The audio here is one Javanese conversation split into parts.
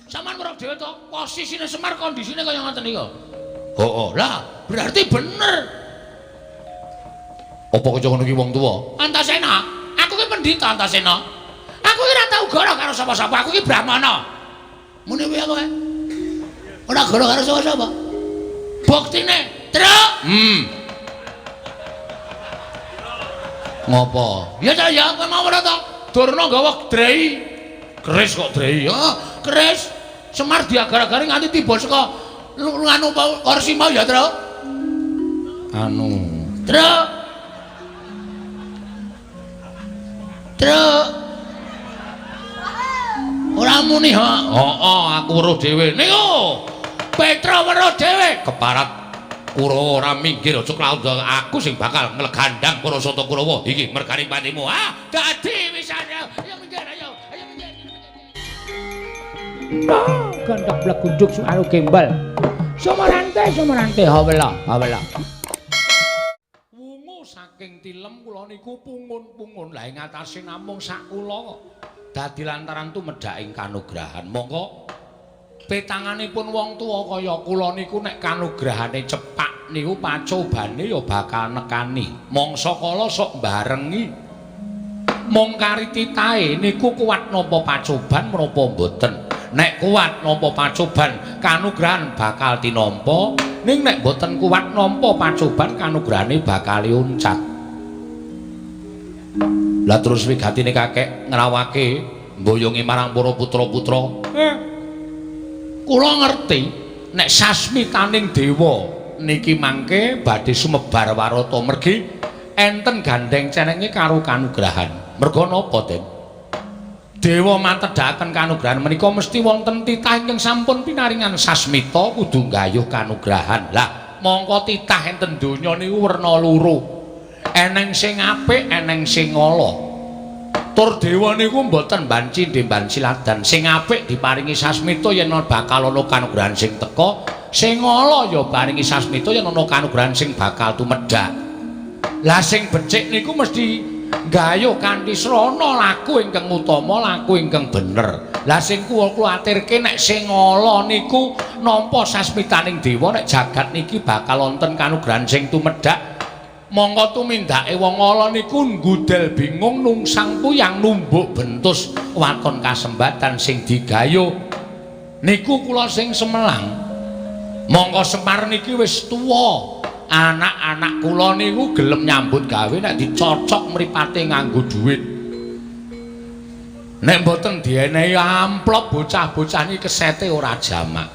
Sampeyan weruh dhewe to, posisine Semar kondisine kaya ngoten niku. Heeh. Lah, berarti bener. Apa kaya ngono ki wong tuwa? Antasena, aku ki pendhita Antasena. Aku ki ora tau goro karo sapa-sapa, aku ki brahmana. Muni piye kowe? Ora goro karo sapa-sapa. Buktine, Truk. Ngopo? Ya ta ya, kowe mau ora to? Durna nggawa drei. Keris kok drei. Ya, keris. Semar diagar-agari nganti tiba saka nganu kursi mau ya, Truk. Anu, Truk. Truk. Ora muni ha. Heeh, aku weruh dhewe. Niku. Petra weruh dhewe. Keparat Kurawa ora minggir aja klaut aku sing bakal nglegandang para Sata Kurawa. Iki mergane patimu. Ah, dadi wisan. Ayo minggir, ayo. Ayo minggir. Gondok blegunduk suaru gembel. Sumarante, sumarante hawela, hawela. Wungu saking tilem kula niku pungun-pungun. Lah ing atase namung sak kula kok. Dadi lantaran tumedhaking kanugrahan. Monggo petanganipun wong tuwa kaya kula niku nek kanugrahane cepak niku pacobane ya bakal nekani. Mangsa kala sok mbarengi. Mung kari titahe niku kuat nampa pacoban menapa mboten. Nek kuat nampa pacoban kanugrahan bakal tinampa, ning nek mboten kuat nampa pacoban kanugrahane bakal uncat. Lah terus wigatine kakek ngrawake mboyongi marang para putra-putra. Kula ngerti nek sasmitaning dewa niki mangke badhe sumebar warata mergi enten gandeng cenenge karo kanugrahan. Merga napa, Den? Dewa mantedhaken kanugrahan menika mesti wonten titah ingkang sampun pinaringan sasmita kudu nggayuh kanugrahan. Lah, mongko titah enten donya niku werna loro. Eneng sing apik, eneng sing ala. Tur dewa niku mboten banci ndemban siladan. Sing apik diparingi sasmita yen bakal ana kanugrahan sing teka, sing ala ya paringi sasmita yen ana kanugrahan sing bakal tumedhak. Lah sing becik niku mesti nggayuh kanthi srana laku ingkang utama, laku ingkang bener. Lah sing kula kuwatirke nek sing ala niku nampa sasmitaning dewa nek jagat niki bakal wonten kanugrahan sing tumedhak. Mongko tumindake wong ala niku nggudel bingung nungsang puyang numbuk bentus waton kasembatan sing digayuh. Niku kula sing semelang. Mongko Semar niki wis tuwa. Anak-anak kula niku gelem nyambut gawe nek dicocok mripate nganggo dhuwit. Nek mboten dienehi amplop bocah-bocah niki kesete ora jamak.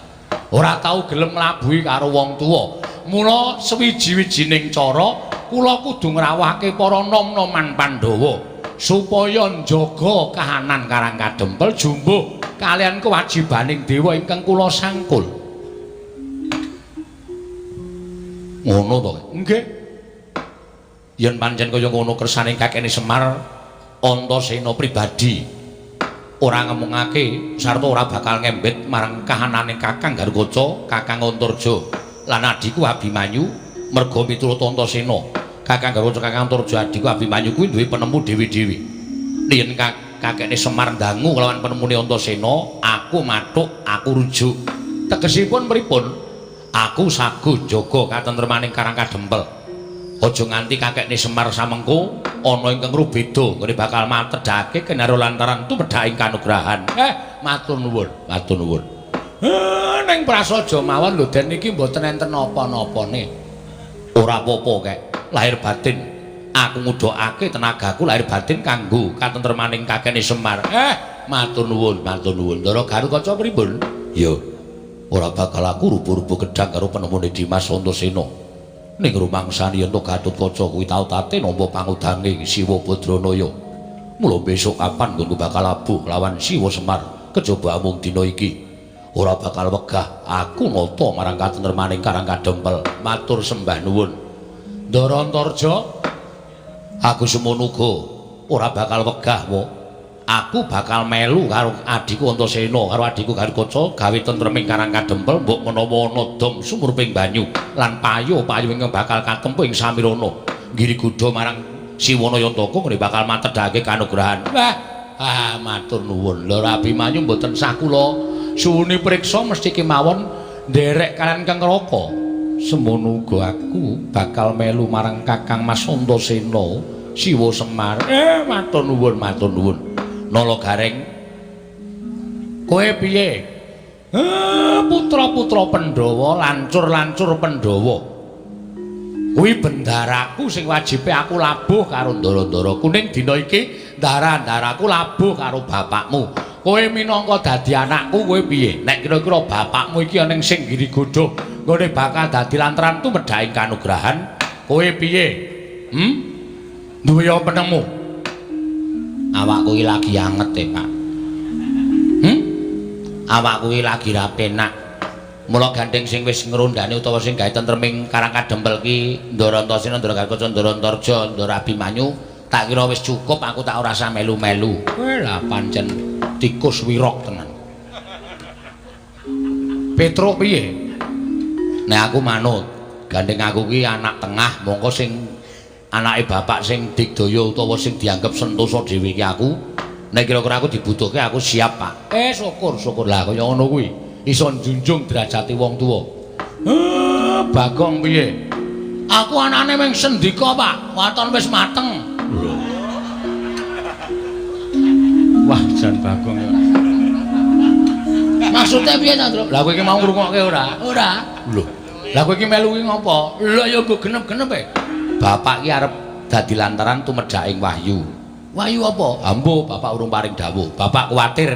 Ora tau gelem nglabuhi karo wong tuwa. Mula sewiji-wijining cara kula kudu ngrawuhake para nom-noman Pandhawa supaya njaga kahanan Karang Kadempel jumbuh kaliyan kewajibaning dewa ingkang kula sangkul. Ngono to? Nggih. Yen pancen kaya ngono kersane kakene Semar Antasena pribadi ora ngemungake sarta ora bakal ngembet marang kahanane Kakang Garukaca, Kakang Antarja lan adhiku Abimanyu merga miturut Antasena. Kakang Garukaca, Kakang Antarja, adhiku Abimanyu kuwi duwe penemu dhewe-dhewe. Yen kakekne Semar ndangu kelawan penemune Antasena, aku mathuk, aku rujuk. Tegesipun pripun? Aku sago njaga katentremaning Karang Kadempel. Aja nganti kakekne Semar samengko ana ingkang rubeda nggone bakal matedhake kenaro lantaran tumedhaking kanugrahan. Matur nuwun, matur nuwun. Ning prasaja mawon lho Den niki mboten enten napa-napane. Ora apa-apa kek, lahir batin. Aku ngudhokake tenagaku lahir batin kanggo katentremaning kakekne Semar. Matur nuwun, matur nuwun. Ndara Garukaca pripun? Ya. Ora bakal aku rubuh-rubuh gedhang karo penemune Dimas Antasena. Ning rumangsani yen to Gatotkaca kuwi tau tate nampa pangudange Siwa Badranaya. Mula besok kapan nggonku bakal abuh lawan Siwa Semar kejaba amung dina iki. Ora bakal wegah aku nata marang katentremaning Karang Kadempel. Matur sembah nuwun. Ndara Antarja, aku semono uga ora bakal wegah wo. Aku bakal melu karo adhiku Antasena karo adhiku Garukaca gawe tentreming Karang Kadempel mbok menawa ana dom sumurping banyu lan payu-payu ingkang bakal katempuh ing samirana. Nggiri gudha marang Siwana Yantaka ngene bakal matedhake kanugrahan. Wah, ah matur nuwun. Lho Abimanyu mboten sah kula Suwune priksa mesti kemawon nderek kalian Kang Raka. Semono uga aku bakal melu marang Kakang Mas Antasena Siwa Semar. Matur nuwun, matur nuwun. Nala Gareng, kowe piye? Putra-putra Pandhawa, lancur-lancur Pandhawa. Kuwi bendaraku sing wajibe aku labuh karo ndara-ndara kuning dina iki, ndara-ndaraku labuh karo bapakmu. Kowe minangka dadi anakku, kowe piye? Nek kira-kira bapakmu iki ana sing Girigodha, nggone bakal dadi lantaran tumedhaking kanugrahan, kowe piye? Duwe apa penemu? Awakku iki lagi anget e, Pak. Awakku iki lagi ra penak. Mula gandeng sing wis ngrondhane utawa sing gawe tentreming Karang Kadempel ki Ndara Antasena, Ndara Gatotkaca, Ndara Antarja, Ndara Abimanyu, tak kira wis cukup, aku tak ora usah melu-melu. Kowe lah pancen tikus wirok tenan. Petruk piye? Nek aku manut, gandeng aku ki anak tengah, mongko sing anake bapak sing digdaya utawa sing dianggep sentosa dhewe ki aku. Nek kira-kira aku dibutuhke aku siap, Pak. Syukur, syukur lah kaya ngono kuwi. Iso njunjung derajate wong tuwa. Bagong piye? Aku anane mung sendika, Pak. Waton wis mateng. Lho. Wah, jan Bagong ya. Maksudnya piye ta, Truk? Lah kowe iki mau ngrungokke ora? Ora. Lho. Lah kowe iki melu ki ngopo? Lho ya nggo genep-genep e. Bapak ki arep dadi lantaran tumedhaking wahyu. Wahyu apa? Ambo, bapak urung paring dawuh. Bapak kuwatir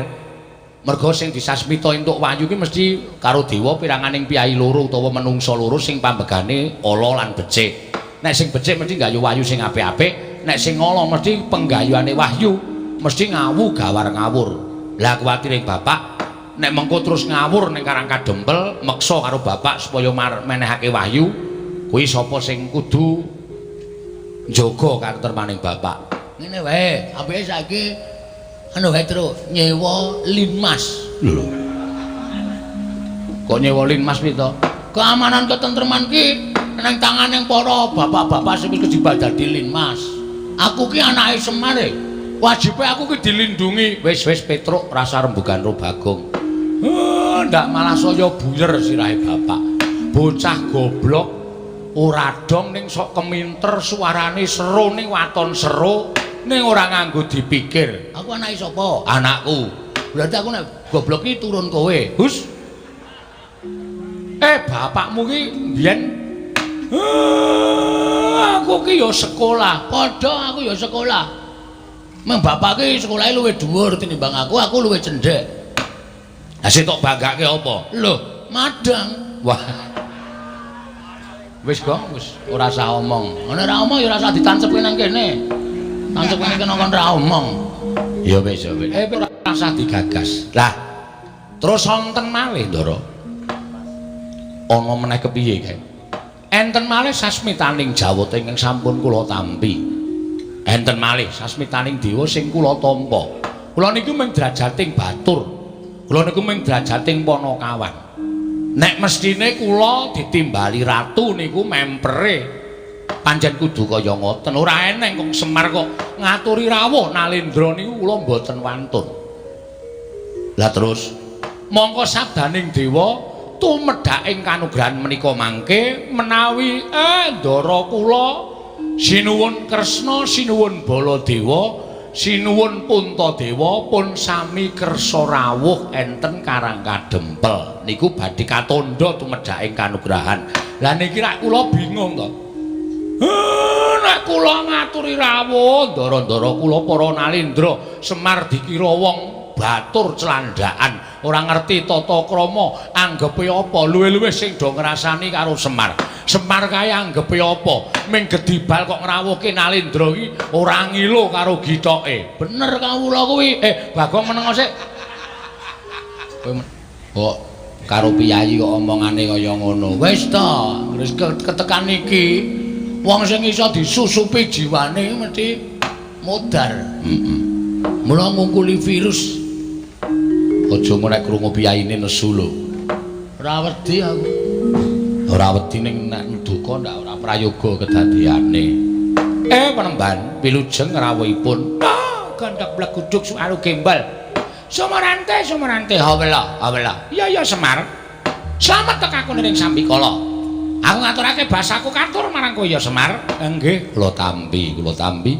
mergo sing disasmita entuk wahyu ki mesti karo dewa piranganing piyai loro utawa menungsa loro sing pambegane ala lan becik. Nek sing becik mesti nggayuh wahyu sing apik-apik, nek sing ala mesti penggayuhane wahyu mesti ngawu gawar ngawur. Lah kuwatire bapak nek mengko terus ngawur ning Karang Kadempel meksa karo bapak supaya menehake wahyu, kuwi sapa sing kudu njaga katermaning bapak. Ngene wae, apike saiki anu wae Truk, nyewa linmas. Lho. Kok nyewa linmas piye to? Keamanan ketentreman ki nang tangane para bapak-bapak sing wis kejebak dadi linmas. Aku ki anake Semar e. Wajibe aku ki dilindungi. Wis wis Petruk rasa rembugan ro Bagong. Ndak malah saya buyer sirahe bapak. Bocah goblok ora dong ning sok keminter suarane seru ning waton seru ning ora nganggo dipikir. Aku anake sapa? Anakku. Berarti aku nek goblok ki turun kowe. Hus. Bapakmu ki mbiyen aku ki ya sekolah. Padha aku ya sekolah. Meng bapak ki sekolahe luwih dhuwur tinimbang aku, aku luwih cendhek. Lah sing tok banggake apa? Lho, madang. Wah. Wis, Gong, wis ora usah omong. Nek ora omong ya ora usah ditancepke nang kene. Tancepke nang kene kon ora omong. Ya wis, ya wis. Ora usah digagas. Lah, terus wonten malih, Ndara. Ana meneh kepiye kae? Enten malih sasmitaning jawata ingkang sampun kula tampi. Enten malih sasmitaning dewa sing kula tampa. Kula niku mung drajating batur. Kula niku mung drajating panakawan. Nek mestine kula ditimbali ratu niku mempere pancen kudu kaya ngoten. Ora eneng kok Semar kok ngaturi rawuh Nalendra niku kula mboten wantun. Lah terus mongko sabdaning dewa tumedhaking kanugrahan menika mangke menawi ndara kula sinuwun Kresna, sinuwun Baladewa, sinuwun Puntadewa pun sami kersa rawuh enten Karang Kadempel niku badhe katandha tumedhaking kanugrahan. Lah niki rak kula bingung to. Nek kula ngaturi rawuh ndara-ndara kula para Nalendra Semar dikira wong batur celandaan, ora ngerti tata krama, anggepe apa, luwih-luwih sing do ngrasani karo Semar. Semar kae anggepe apa? Ming gedibal kok ngrawuhke Nalendra iki ora ngilo karo gitoke. Bener kawula kuwi. Bagong meneng sik. Kowe kok karo piyayi kok omongane kaya ngono. Wis to, wis ketekan iki wong sing iso disusupi jiwane mesti modar. Heeh. Mula ngungkuli virus. Aja ngono nek krungu piyayine nesu lho. Ora wedi aku. Ora wedi ning nek duka ndak ora prayoga kedadeyane. Penemban wilujeng rawuhipun. Gandhak bleguduk suaru gembal. Sumarante, Sumarante, hawela, hawela. Iya iya Semar. Slamet tekaku ning sambikala. Aku ngaturake basaku katur marang kowe ya Semar. Nggih, kula tampi, kula tampi.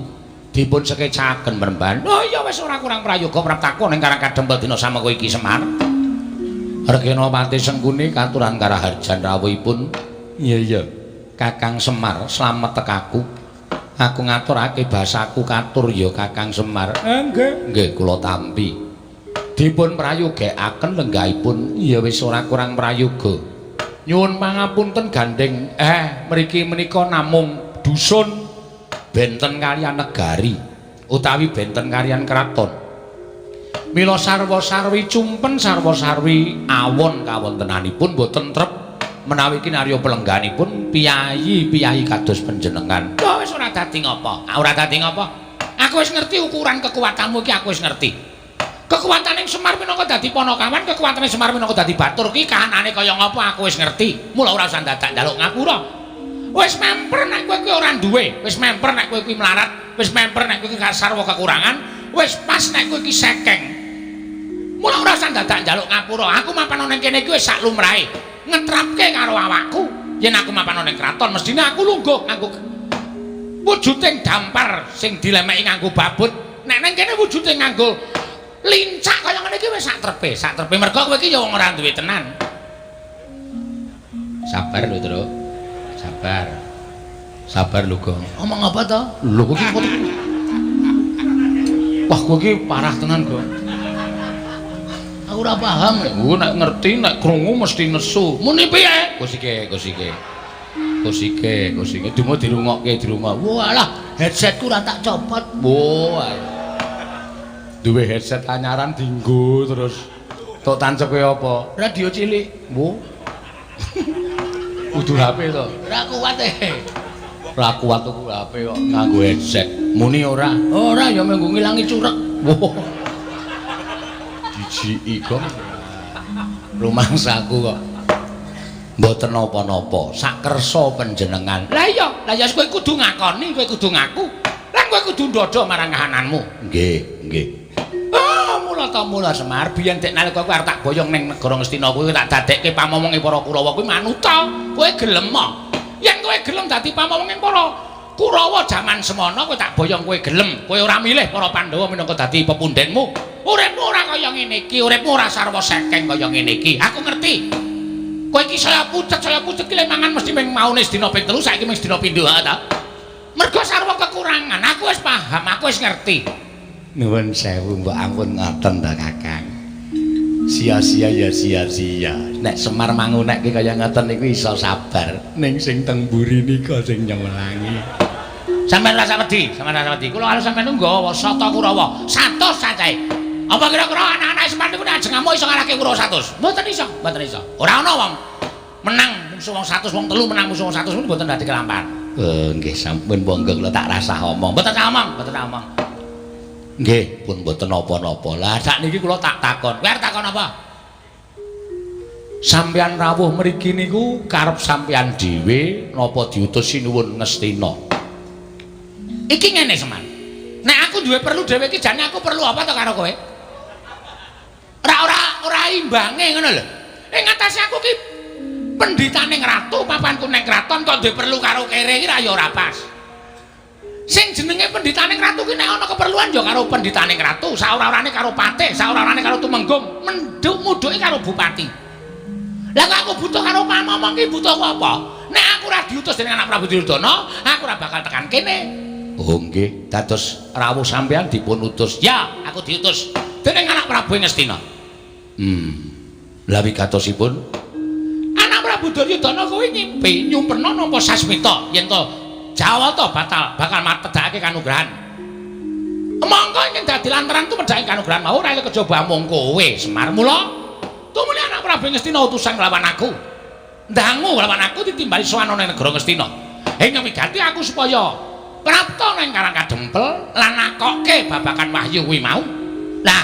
Dipun sekecaken Mremban. Oh iya wis ora kurang prayoga praptaku ning Karang Kadempel dina samengko iki Semar. Regenapati Sengkuni katuran karaharjan rawuhipun. Iya iya. Kakang Semar, slamet tekaku. Aku ngaturake basaku katur ya Kakang Semar. Nggih. Nggih, kula tampi. Dipun prayogekaken lenggahipun. Ya wis ora kurang prayoga. Nyuwun pangapunten gandeng. Mriki menika namung dusun benten kaliyan negari utawi benten kaliyan kraton. Mila sarwa-sarwi cumpen sarwa-sarwi awon kawontenanipun boten trep menawi kinarya pelengganipun piyayi-piyayi kados panjenengan. Lho wis ora dadi ngapa? Ora dadi ngapa? Aku wis ngerti ukuran kekuatanmu iki, aku wis ngerti. Kekuatane Semar minangka dadi panakawan, kekuatane Semar minangka dadi batur ki kahanane kaya ngapa aku wis ngerti. Mula ora usah dadak njaluk ngapura. Wis memper nek kowe kuwi ora duwe, wis memper nek kowe kuwi melarat, wis memper nek kowe kuwi sarwa kekurangan, wis pas nek kowe iki sekeng. Mula ora usah dadak njaluk ngapura. Aku mapan ning kene iki wis sak lumrahe. Ngetrapke karo awakku. Yen aku mapan ning kraton mestine aku lungguh nganggo wujuding dampar sing dilemeki nganggo babut. Nek ning kene wujude nganggo lincak kaya ngene iki wis sak trepe, sak trepe mergo kowe iki ya wong ora duwe tenan. Sabar lho, Truk. Sabar. Sabar lho, Gong. Omong apa to? Lho kowe iki wah, kowe iki parah tenan, Gong. Aku ora paham. Nek nek ngerti nek krungu mesti nesu. Muni piye? Kusike, kusike. Kusike, kusike. Dumo dirungokke, dirungok. Walah, headsetku ora tak copot. Wah. Duwe headset anyaran dinggo terus. Tok tancepe apa? Radio cilik. Wo. Kudu HP to. Ora kuat e. Ora kuat tuku HP kok nganggo headset. Muni ora? Ora ya menggo ngilangi curek. Wo. Jijiki kok. Rumangsaku kok. Mboten napa-napa, sakersa panjenengan. Lah iya, lah ya kowe kudu ngakoni, kowe kudu ngaku. Lan kowe kudu ndodho marang kahananmu. Nggih, nggih. Oh, mula ta mula Semar, biyen dek nalika kowe arep tak boyong ning negara Ngastina kuwi tak dadekke pamomonge para Kurawa kuwi manuta. Kowe gelem ah? Yen kowe gelem dadi pamomonge para Kurawa jaman semono kowe tak boyong kowe gelem. Kowe ora milih para Pandhawa minangka dadi pepundenmu. Uripmu ora kaya ngene iki, uripmu ora sarwa sekeng kaya ngene iki. Aku ngerti. Kowe iki saya pucet ki le mangan mesti ming maune sedina ping 3, saiki ming sedina pindho ha ta. Mergo sarwa kekurangan, aku wis paham, aku wis ngerti. Nuwun sewu mbok ampun ngoten ta Kakang. Sia-sia ya sia-sia. Nek Semar mangunekke kaya ngoten niku iso sabar. Ning sing teng mburi nika sing nyemelangi. Sampeyan rasa wedi, sampeyan rasa wedi. Kula karo sampeyan nggawa sata Kurawa, 100 cacahe. Apa kira-kira anak-anak Semar niku nek ajeng ngamuk iso ngalahke Kurawa 100? Mboten iso, mboten iso. Ora ana wong menang musuh wong 100, wong telu menang musuh wong 100 mboten dadi kelampahan. Nggih sampun monggo kula tak rasah omong. Mboten tak omong, mboten tak omong. Nggih, pun mboten napa-napa. Lah sakniki kula tak takon. Kowe arep takon apa? Sampeyan rawuh mriki niku karep sampeyan dhewe napa diutus Sinuwun Ngastina? Iki ngene Semar. Nek aku duwe perlu dhewe iki jane aku perlu apa to karo kowe? Ora ora imbange ngono lho. Ing atase aku ki pendhitane ratu, papanku ning kraton kok duwe perlu karo kere iki ra ya ora pas. Sing jenenge pendhitane ratu ki nek ana keperluan ya karo pendhitane ratu, saora-orane karo patih, saora-orane karo tumenggung, menduk mudhuke karo bupati. Lah kok aku butuh karo pamomong ki butuh apa? Nek aku ora diutus dening anak Prabu Duryudana, aku ora bakal tekan kene. Oh nggih, dados rawuh sampeyan dipun utus. Ya, aku diutus dening anak Prabu Ngastina. Lah wigatosipun anak Prabu Duryudana kuwi ngimpi nyumpena nampa sasmita yen to Jawata batal bakal matedhake kanugrahan. Mongko ingkang dadi lantaran tumedhake kanugrahan mau ora kejaba amung kowe Semar. Mula tumuli anak Prabu Ngastina utusan nglawan aku. Ndangu nglawan aku ditimbali sowan ana ning negara Ngastina. Ing wigati aku supaya prapta nang Karang Kadempel lan nakokke babagan wahyu kuwi mau. Lah,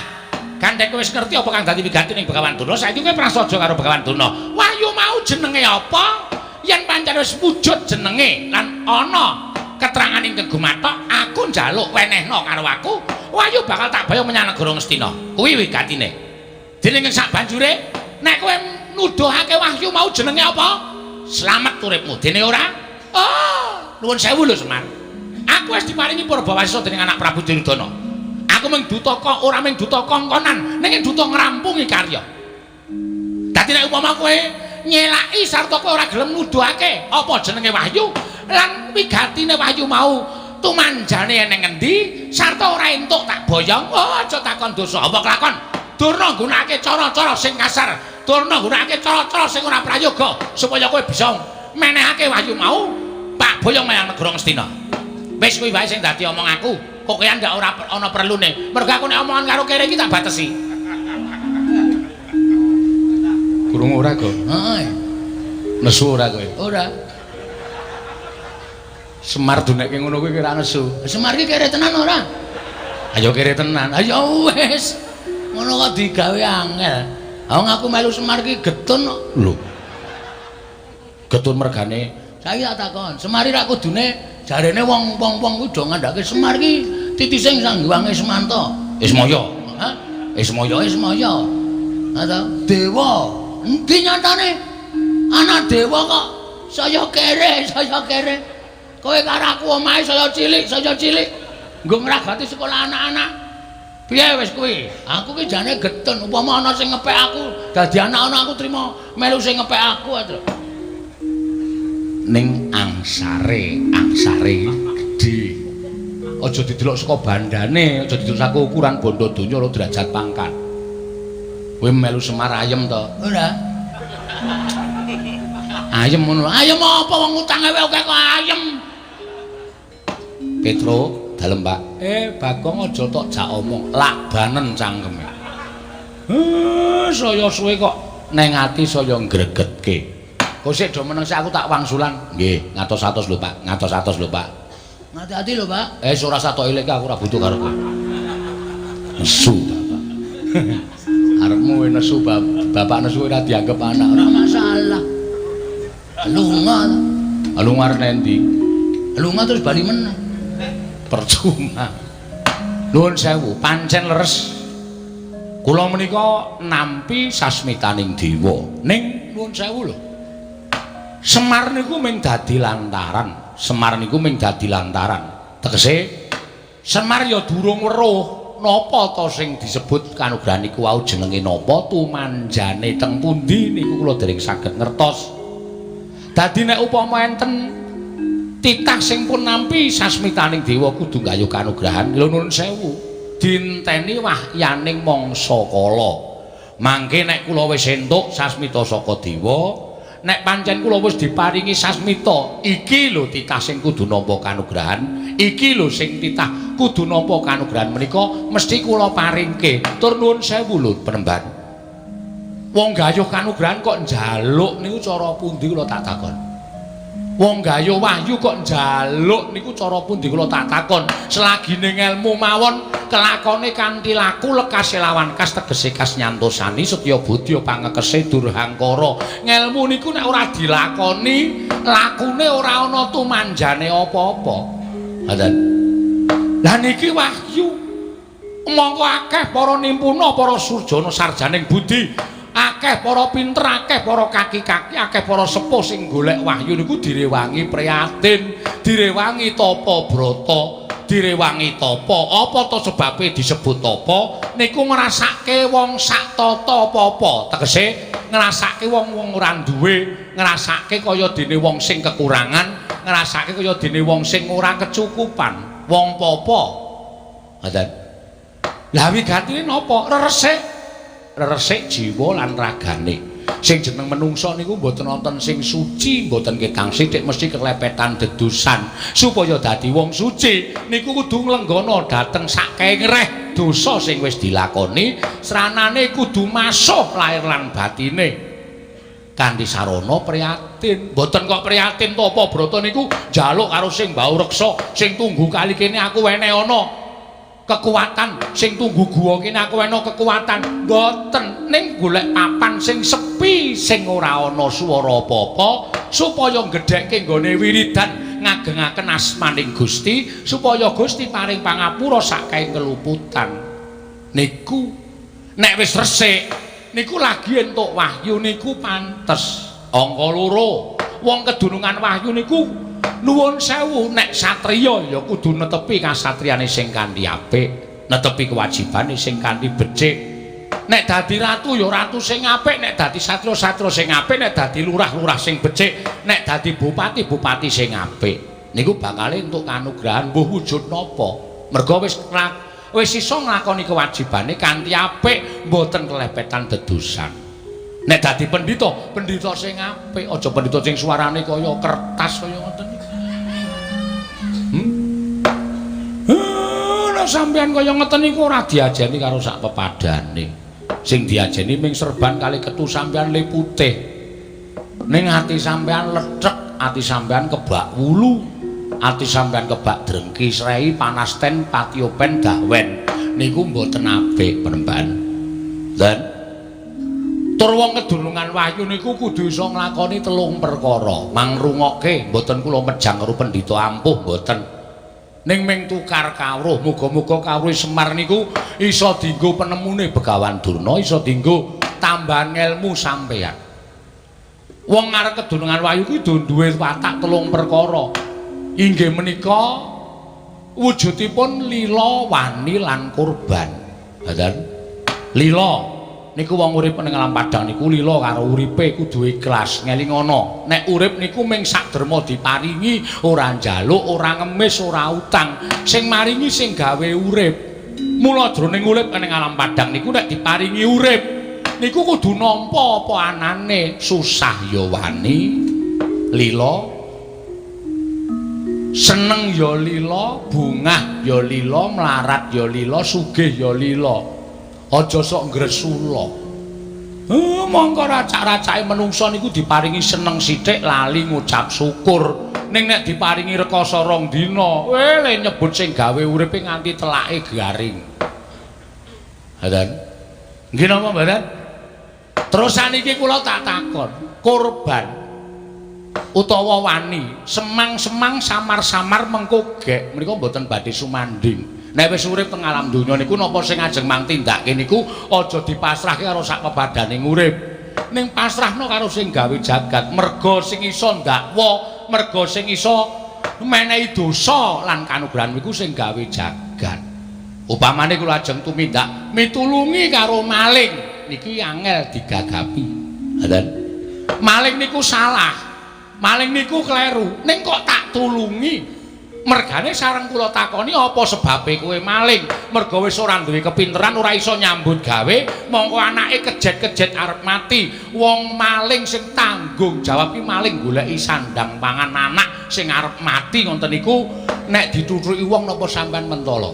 gandeng kowe wis ngerti apa kang dadi wigati ning Begawan Durna, saiki kowe prasaja karo Begawan Durna. Wahyu mau jenenge apa? Yen pancen wis wujud jenenge lan ana keterangan ingkang gumathok, aku njaluk wenehno karo aku Wahyu bakal tak boyong menyang negara Ngastina. Kuwi wigatine. Dene ing sak banjure nek kowe nuduhake wahyu mau jenenge apa? Slamet uripmu. Dene ora? Oh, nuwun sewu lho Semar. Aku wis diparingi Purbawasisa dening anak Prabu Duryudana. Aku mung duta kok ora mung duta kongkonan, ning duta ngrampungi karya. Dadi nek upama kowe nyelaki sarta kowe ora gelem nuduhake apa jenenge wahyu lan wigatine wahyu mau tumanjane eneng ngendi sarta ora entuk tak boyong, oh aja takon dosa apa kelakon. Durna nggunakake cara-cara sing kasar, durna nggunakake cara-cara sing ora prayoga supaya kowe bisa menehake wahyu mau tak boyong menyang negara Ngastina. Wis kuwi wae sing dadi omong aku. Kok kowe ndak ora ana perlune. Mergo aku nek omongan karo kere iki tak batesi. Krungu ora, Go? Heeh. Nesu ora kowe? Ora. Semar dunekke ngono kuwi kira nesu. Semar iki kere tenan ora? Ayo kere tenan. Ayo wis. Ngono kok digawe angel. Wong aku melu Semar iki getun kok. Lho. Getun mergane Saiki tak takon, Semar iki rak kudune jarene wong-wong kuwi do ngandhake Semar iki titise Sang Hyang Ismanta. Ismaya. Hah? Ismaya. Ismaya. Ha ta? Dewa. Endi nyatane? Anak dewa kok saya kere, saya kere. Kowe karo aku omahe saya cilik, saya cilik. Nggo ngragati sekolah anak-anak. Piye wis kuwi? Aku ki jane getun, upama ana sing ngepek aku, dadi anak-anak aku trimo melu sing ngepek aku aja. Ning angsare, angsare gedhe. Aja didelok saka bandane, aja didelok saka ukuran bondo donya ora derajat pangkat. Kowe melu Semar ayem to? Ora. Ayem ngono. Ayem apa wong utange wae akeh kok ayem. Petro, dalem Pak. Bagong aja tok jak omong, lakbanen cangkeme. Saya suwe kok neng ati saya ngregetke. Kok sik do meneng sik aku tak wangsulan. Nggih, ngatos-atos lho Pak, ngatos-atos lho Pak. Ngati-ati lho Pak. Ora satok ilik aku ora butuh karo kowe. Nesu bapak. Arepmu nesu bapak nesu ora dianggep anak. Ora masalah. Lunga. Lunga arep endi? Lunga terus bali meneh. Percuma. Nuwun sewu, pancen leres. Kula menika nampi sasmitaning dewa. Ning nuwun sewu lho. Semar niku mung dadi lantaran. Semar niku mung dadi lantaran. Tegese Semar ya durung weruh napa ta sing disebut kanugrahan niku wau jenenge napa, tumanjane teng pundi niku kula dereng saged ngertos. Dadi nek upama enten titah sing pun nampi sasmitaning dewa kudu nggayuh kanugrahan. Lho nuwun sewu, dinteni wahyaning mangsa kala. Mangke nek kula wis entuk sasmita saka dewa, nek pancen kula wis diparingi sasmita, iki lho titah sing kudu nampa kanugrahan, iki lho sing titah kudu nampa kanugrahan menika mesti kula paringke. Tur nuwun sewu lho penemban. Wong gayuh kanugrahan kok njaluk niku cara pundi kula tak takon. Wong gayuh wahyu kok njaluk niku cara pundi kula tak takon. Selagine ngelmu mawon kelakone kanthi laku lekase lawan kas tegese kas nyantosani setya bodya pangekese durhangkara. Ngelmu niku nek ora dilakoni, lakune ora ana tumanjane apa-apa. Ngoten. Lah niki wahyu. Mongko akeh para nimpuna, para surjana sarjaning budi, akeh para pinter, akeh para kaki-kaki, akeh para sepuh sing golek wahyu niku direwangi prihatin, direwangi tapa brata, direwangi tapa. Apa to sebabe disebut tapa? Niku ngrasake wong sak tata apa-apa. Tegese ngrasake wong-wong ora duwe, ngrasake kaya dene wong sing kekurangan, ngrasake kaya dene wong sing ora kecukupan, wong papa. Ngoten. Lah wigatine napa? Reresik. Reresik jiwa lan ragane. Sing jeneng menungsa niku mboten wonten sing suci, mboten ketang sithik mesti kelepetan dedusan. Supaya dadi wong suci niku kudu nglenggana dhateng sakengreh dosa sing wis dilakoni, sranane kudu masuh lahir lan batine. Kanthi sarana prihatin. Mboten kok prihatin tapa brata niku njaluk karo sing mbau reksa, sing tunggu kali kene aku wene ana kekuatan, sing tunggu guwa kene aku ana kekuatan. Mboten, ning golek papan sing sepi, sing ora ana swara apa-apa, supaya gedhekke nggone wiridan ngagengaken asmaning Gusti supaya Gusti paring pangapura sakae keluputan. Niku nek wis resik niku lagi entuk wahyu niku pantes. Angka loro, wong kedunungan wahyu niku nuwun sewu nek satriya ya kudu netepi kasatriyane sing kanthi apik, netepi kewajibane sing kanthi becik. Nek dadi ratu ya ratu sing apik, nek dadi satriya-satriya sing apik, nek dadi lurah-lurah sing becik, nek dadi bupati-bupati sing apik. Niku bakale entuk kanugrahan mbuh wujud napa. Merga wis iso nglakoni kewajibane kanthi apik, mboten kelepetan dedosan. Nek dadi pendhita, pendhita sing apik, aja pendhita sing suarane kaya kertas kaya ngoten niku. Nek sampeyan kaya ngeten niku ora diajeni karo sak pepadane. Sing diajeni ming serban kali ketu sampeyan le putih. Ning ati sampeyan lethek, ati sampeyan kebak wulu, ati sampeyan kebak drengki srei panasten patiopen dahwen. Niku mboten apik, Penemban. Dan tur wong kedunungan wahyu niku kudu iso nglakoni telung perkara. Mangrungokke mboten kula mejang karo pendhita ampuh mboten. Ning ming tukar kawruh, muga-muga kawruh Semar niku iso dienggo penemune Begawan Durna, iso dienggo tambahan ngelmu sampeyan. Wong arep kedunungan wahyu kuwi duwe watak telung perkara. Inggih menika wujudipun lila, wani lan kurban. Ngoten. Lila niku wong urip ning alam padang niku lila karo uripe kudu ikhlas, ngelingono. Nek urip niku ming sak derma diparingi, ora njaluk, ora ngemis, ora utang. Sing maringi sing gawe urip. Mula jroning urip ning alam padang niku nek diparingi urip niku kudu nampa apa anane, susah ya wani, lila, seneng ya lila, bungah ya lila, mlarat ya lila, sugih ya lila. Aja sok ngresula. Mongko racak-racake menungsa niku diparingi seneng sithik lali ngucap syukur. Ning nek diparingi rekoso rong dina, le nyebut sing gawe uripe nganti telake garing. Ngoten. Nggih napa mboten? Terus saniki kula tak takon, korban utawa wani, semang-semang samar-samar mengko gek menika mboten badhe sumanding. Nek wis urip teng alam donya niku napa sing ajeng mang tindake niku aja dipasrahke karo sak pepadane urip. Ning pasrahno karo sing gawe jagat, merga sing iso ndakwa, merga sing iso menehi dosa lan kanugrahan niku sing gawe jagat. Upamane kula ajeng tumindak mitulungi karo maling, niki angel digagapi. Ngoten. Maling niku salah. Maling niku kleru. Ning kok tak tulungi? Mergane sareng kula takoni apa sebabe kowe maling? Merga wis ora duwe kepinteran, ora iso nyambut gawe, mongko anake kejet-kejet arep mati. Wong maling sing tanggung jawab ki maling goleki sandang pangan anak sing arep mati ngoten niku nek dituthuki wong napa sampean mentala?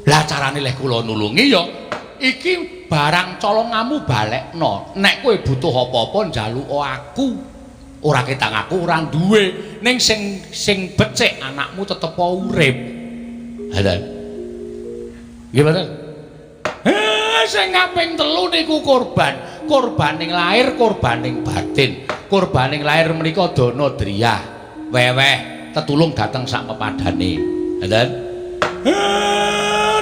Lah carane leh kula nulungi ya iki barang colongamu balekno. Nek kowe butuh apa-apa njaluk aku. Ora ketang aku ora duwe, ning sing sing becik anakmu tetep urip. Ngoten. Nggih mboten? Sing kaping telu niku korban. Korbaning lahir, korbaning batin. Korbaning lahir menika dana driyah, weweh, tetulung dateng sak pepadane. Ngoten.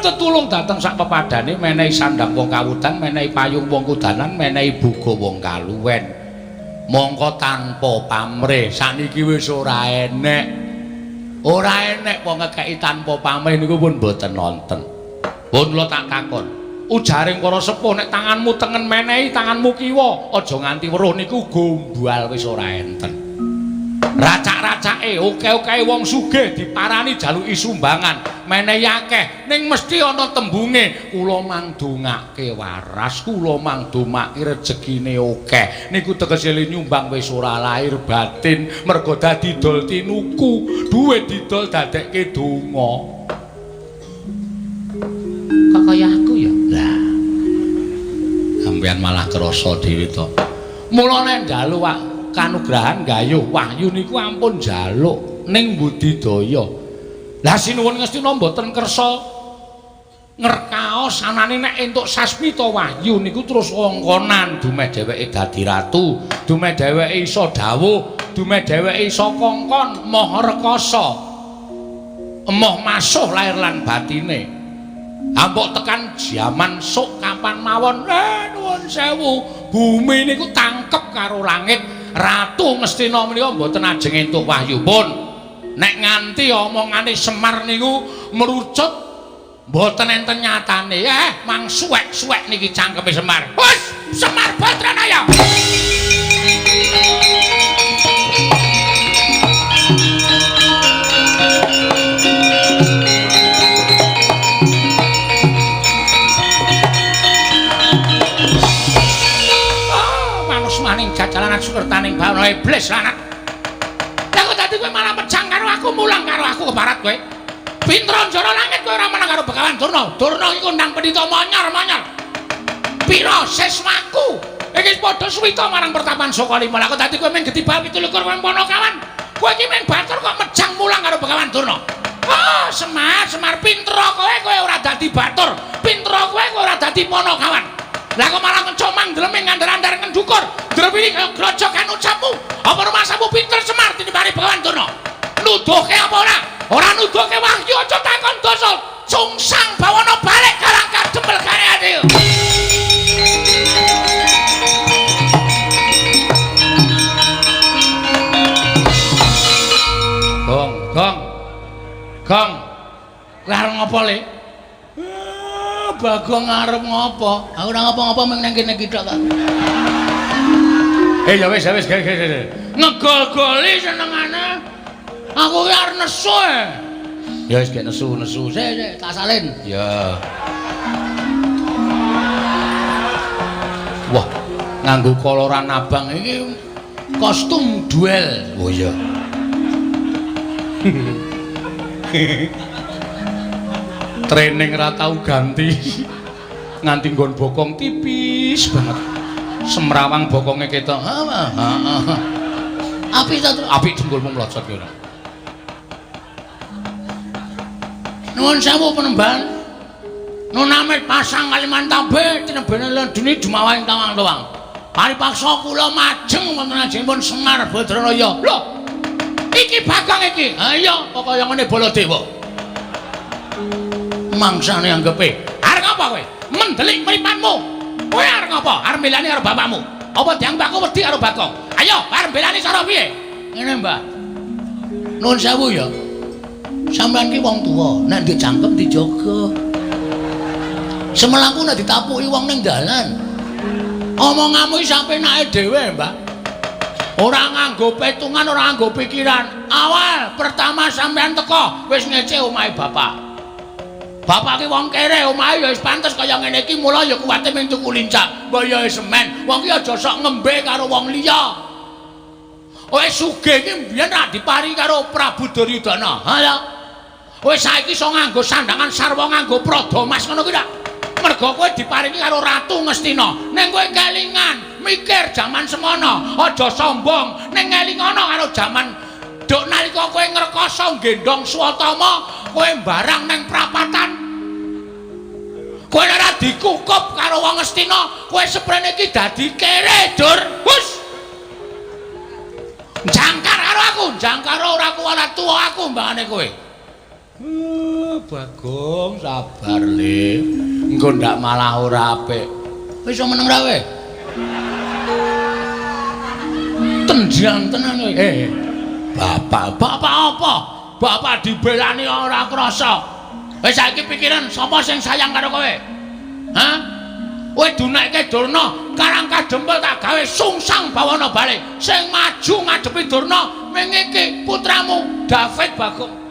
Tetulung dateng sak pepadane, menehi sandang wong kawudan, menehi payung wong kudanan, menehi buga wong kaluwen. Mongko tanpa pamrih sakniki wis ora enek. Ora enek wong ngekeki tanpa pamrih niku pun mboten nonten. Pun kula tak takon. Ujaring para sepuh nek tanganmu tengen menehi tanganmu kiwa, aja nganti weruh niku gombal wis ora enten. Racak-racake oke-oke wong sugih diparani jaluki sumbangan, menehi akeh, ning mesti ana tembunge kula mangdongake waras, kula mangdomake rejekine akeh. Niku tegese nyumbang wis ora lahir batin, mergo dadi dol tinuku, duit didol dadekke donga. Kok kaya aku ya? Lah. Sampeyan malah krasa dhewe to. Mula nek njaluk kanugrahan gayuh wahyu niku ampun njaluk ning budidaya. Lah sinuwun Ngastina mboten kersa ngerkaos anane nek entuk sasmita wahyu niku terus wongkonan dumeh dheweke dadi ratu, dumeh dheweke iso dawuh, dumeh dheweke iso kongkon moh rekasa. Emoh masuh lahir lan batine. Ampuk tekan jaman sok kapan mawon. Nuwun sewu, bumi niku tangkep karo langit. Ratu Ngastina menika mboten ajeng entuk wahyupun. Nek nganti omongane Semar niku merucut mboten enten nyatane. Mang suwek-suwek niki cangkeme Semar. Wes, Semar Badranaya. Jajalan sukertaning bawana iblis lanat. Lah kok dadi kowe malah mejang karo aku, mulang karo aku keparat kowe. Pinter njara langit kowe ora menang karo Begawan Durna. Durna iki kondang pendhita monyor-monyor. Pira siswaku? Iki padha suwita marang pertapan Sokalima. Lah kok dadi kowe mung getibal 27 kowe Panakawan. Kowe iki mung batur kok mejang mulang karo Begawan Durna. Oh, Semar, Semar pinter kowe, kowe ora dadi batur. Pinter kowe, kowe ora dadi Panakawan. Lah kok malah ngecomang ndleming ngandar-andar ngendukur. Drewili kaya grojokan ucapmu. Apa rumasamu pinter Semar tinimbane Begawan Durna? Nuduhke apa ora? Ora nuduhke wahyu aja takon dosa. Sungsang bawana balik karang kadempel kare ati. Gong, gong. Gong. Kowe arep ngopo, Le? Bagong arep ngopo? Aku ora ngopo-ngopo mung nang kene iki tok kok. Ya wis, ya wis, ge. Ngegol-goli senengane. Aku ki arep nesu. Ya wis gek nesu-nesu. Sik, sik, tak salin. Ya. Wah, nganggo koloran abang iki kostum duel. Oh iya. Training ra tau ganti. Nganti nggon bokong tipis banget. Semrawang bokonge ketok. Heeh. Apik ta, apik dengkulmu mlocot ki ora. Nuwun sewu penemban. Nunamit pasang Kalimantabe tinebene lendene jumawaing tawang-tawang. Paripaksa kula majeng wonten ajengipun Semar Badranaya. Lho. Iki Bagong iki. Ha iya, kok kaya ngene Baladewa. Mangsane anggepe. Arep ngapa kowe? Mendelik mripatmu. Kowe arep ngapa? Arep mbelani karo bapakmu. Apa dianggap aku wedi karo Bagong? Ayo, arep mbelani cara piye? Ngene, Mbah. Nuwun sewu ya. Sampeyan ki wong tuwa, nek ndek cangkem dijaga. Semelaku nek ditapuki wong ning dalan. Omonganmu iki sapenake dhewe, Mbah. Ora nganggo petungan, ora nganggo pikiran. Awal pertama sampeyan teko wis ngece omahe bapak. Bapak ki wong kere, omahe ya wis pantes kaya ngene iki, mula ya kuwate mung tuku lincak. Mbok ya semen. Wong ki aja sok ngembe karo wong liya. Wis sugih iki mbiyen ra dipari karo Prabu Duryudana. Ha ya. Wis saiki iso nganggo sandangan sarwa nganggo prada mas ngono kuwi ta. Mergo kowe diparingi karo Ratu Ngastina. Ning kowe kelingan, mikir jaman semono, aja sombong. Ning ngelingono karo jaman duk nalika kowe ngrekasa nggendhong Swatama, kowe mbarang nang prapatan. Kowe ora dikukup karo wong Ngastina, kowe seprene iki dadi kere, Dur. Hus. Jangkar karo aku, jangkar ora kuwat tuwa aku mbangane kowe. Bagong sabar le. Engko ndak malah ora apik. Wis iso meneng ra kowe? Tenjang tenan kowe. Bapak, bapak apa? Bapak dibelani ora krasa. Wis saiki pikiran sapa sing sayang karo kowe? Hah? Kowe dunekke Durna, karang kadempel tak gawe sungsang bawana balik. Sing maju ngadepi Durna ming iki putramu David Bagong.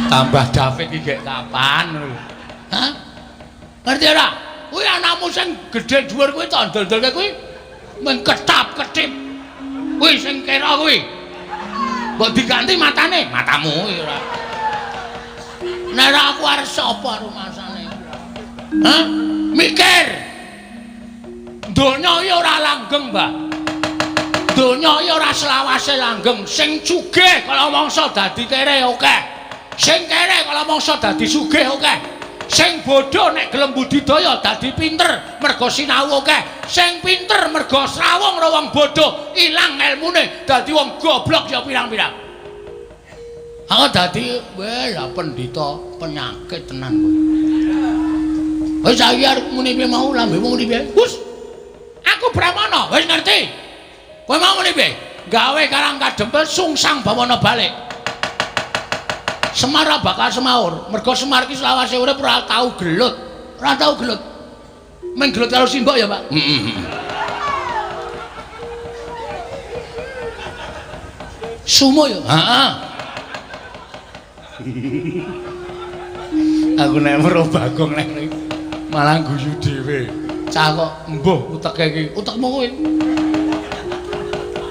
Tambah David iki gek kapan? Hah? Ngerti ora? Kuwi anakmu sing gedhe dhuwur kuwi tak ndol-ndolke kuwi mung ketap-ketip. Kuwi sing kira kuwi. Mbok diganti matane, matamu kuwi ora. Nek ora aku arep sapa rumasane? Hah? Mikir. Donya iki ora langgeng, Mbah. Donya iki ora selawase langgeng. Sing sugih kala mangsa dadi kere akeh. Sing kere kala mangsa dadi sugih akeh. Sing bodho nek gelem budidaya dadi pinter mergo sinau akeh. Sing pinter mergo srawung karo wong bodho ilang elmune dadi wong goblok ya pirang-pirang. Aku dadi weh lah pendhita penyakit tenan kowe. Wis saiki arep muni piye mau lambemu muni piye? Wis. Aku Brahmana, wis ngerti. Kowe mau muni piye? Gawe Karang Kadempel sungsang bawana balik. Semar ora bakal semaur, mergo Semar iki selawase urip ora tau gelut. Ora tau gelut. Meng gelut karo simbok ya, Pak. Heeh. Sumo ya? Heeh. Aku nek weruh Bagong nek malah guyu dhewe. Cah kok mbuh uteke iki. Utekmu kowe.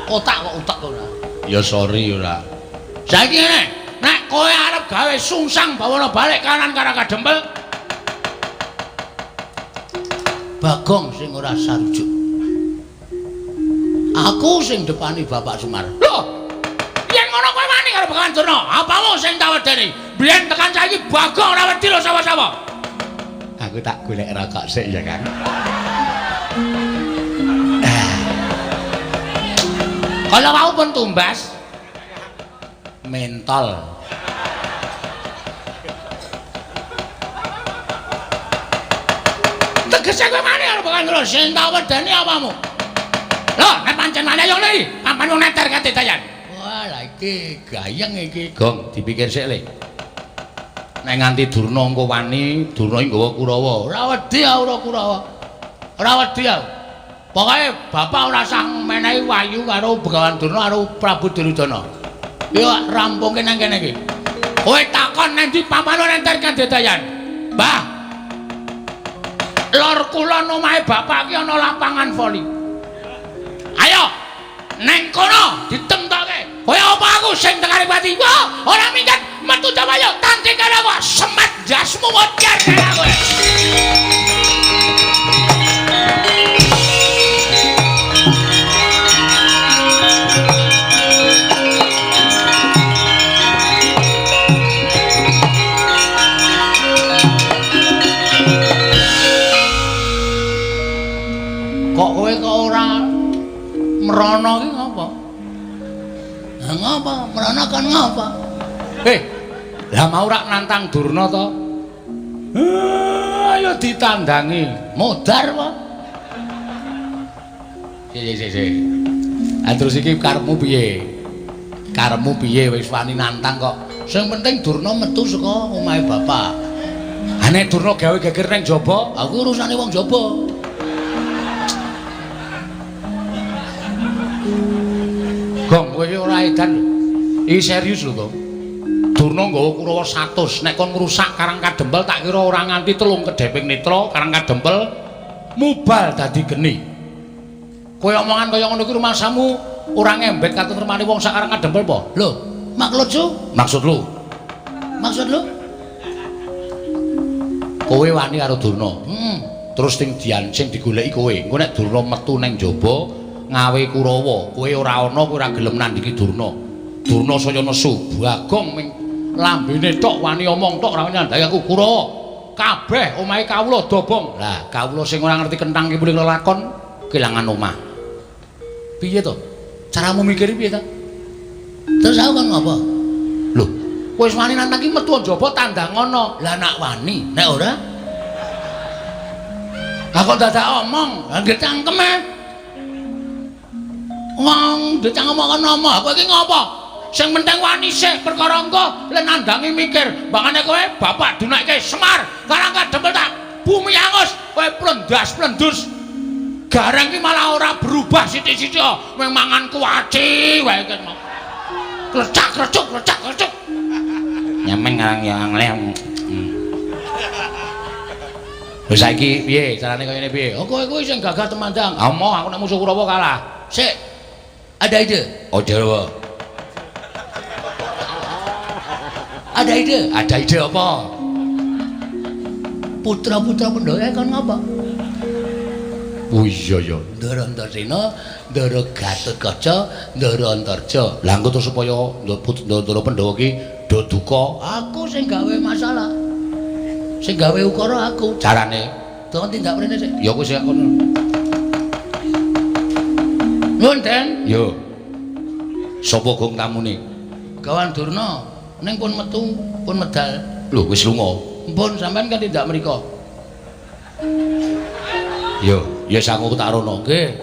Otak kok utek ora. Ya sorry ora. Saiki ngene, nek kowe arep gawe sungsang bawana balik kanan Karang Kadempel, Bagong sing ora sarujuk. Aku sing depani Bapak Semar. Lho, yen ngono kowe wani karo Begawan Durna, apamu sing tak wedeni? Biyen tekan saiki Bagong ora wedi lho sapa-sapa. Aku tak golek rokok sik ya, Kang. Kalau wau pun tumbas mentol. Tegese kowe wani karo Begawan Durna, sing tak wedeni apamu? Lho, nek pancen wani ayo ngene, papan wong neter kate dayan. Wah, lha iki gayeng iki. Gong, dipikir sik le. Nek nganti Durna engko wani, Durna iki nggawa Kurawa. Ora wedi aku ora Kurawa. Ora wedi aku. Pokoke bapak ora usah menehi wahyu karo Begawan Durna karo Prabu Duryudana. Yo rampungke nang kene iki. Kowe takon nang ndi papan nenter kadedayan. Mbah. Lor kulon omahe bapak iki ana lapangan voli. Ayo neng kono ditemtoke. Kowe apa aku sing tekane pati? Wah, ora minggat metu jawayo tanding karo aku. Semat jasmu modar karo kowe. Kok kowe kok ora mrono iki ngapa? Lah ngapa? Mrono kon ngapa? Lah mau rak nantang Durna to? Ayo ditandangi. Modar apa? Sik sik sik. Ah terus iki karepmu piye? Karepmu piye wis wani nantang kok? Sing penting Durna metu saka omahe bapak. Ha nek Durna gawe geger nang jaba, aku urusane wong jaba. Gong, kowe ora edan lho. Iki serius lho, Gong. Durna nggawa Kurawa 100, nek kon ngrusak Karang Kadempel tak kira ora nganti 3 kedheping netra Karang Kadempel mubal dadi geni. Kowe omongan kaya ngono kuwi rumangsamu ora ngembet katentremane wong sak Karang Kadempel apa? Lho, maksud lu? Maksud lu? Maksud lu? Kowe wani karo Durna. Terus sing dian sing digoleki kowe. Engko nek Durna metu nang jaba ngawe Kurawa, kowe ora ana, kowe ora gelem nandhingi Durna. Durna saya nesu, Bagong ming lambene tok wani omong tok ora nyandhaki aku Kurawa. Kabeh omahe kawula dobong. Lah, kawula sing ora ngerti kenthang ki muni lelakon kelangan omah. Piye to? Caramu mikir piye to? Terus aku kon ngopo? Lho, kowe wis wani nantang ki metu njaba tandang ana. Lah nak wani, nek ora? Lah kok dadak omong, lah nggih cangkeme. Wong dicangkem kok ngomong, kowe iki ngopo? Sing penting wani sik perkara engko le nandangi mikir. Mbangane kowe bapak dunaike Semar, Karang Kadempel tak bumi angus, kowe plendas-plendus. Gareng ki malah ora berubah sithik-sithik, mung mangan kuaci wae ki mau. Klecak-klecuk, klecak-klecuk. Nyameng ngarang ya ngleh. Wis saiki piye carane kaya ngene piye? Oh kowe kuwi sing gagah temandang. Amoh aku nek musuh Kurawa kalah. Sik. Ada ide? Oh, Jawa. Ada ide? Ada ide apa? Putra-putra Pandhawa kon ngapa? Oh iya ya. Ndara Antasena, Ndara Gatotkaca, Ndara Antarja. Lah engko terus supaya Ndara Pandhawa ki do duka, aku sing gawe masalah. Sing gawe ukara aku. Carane tolong tindak mrene sik. Ya kowe sing kono. Nuwun, Den. Yo. Sapa gong tamune? Begawan Durna. Ning pun metu, pun medal. Lho, wis lunga. Mpun sampean kan tindak mriko. Yo, ya aku tak rono. Nggih.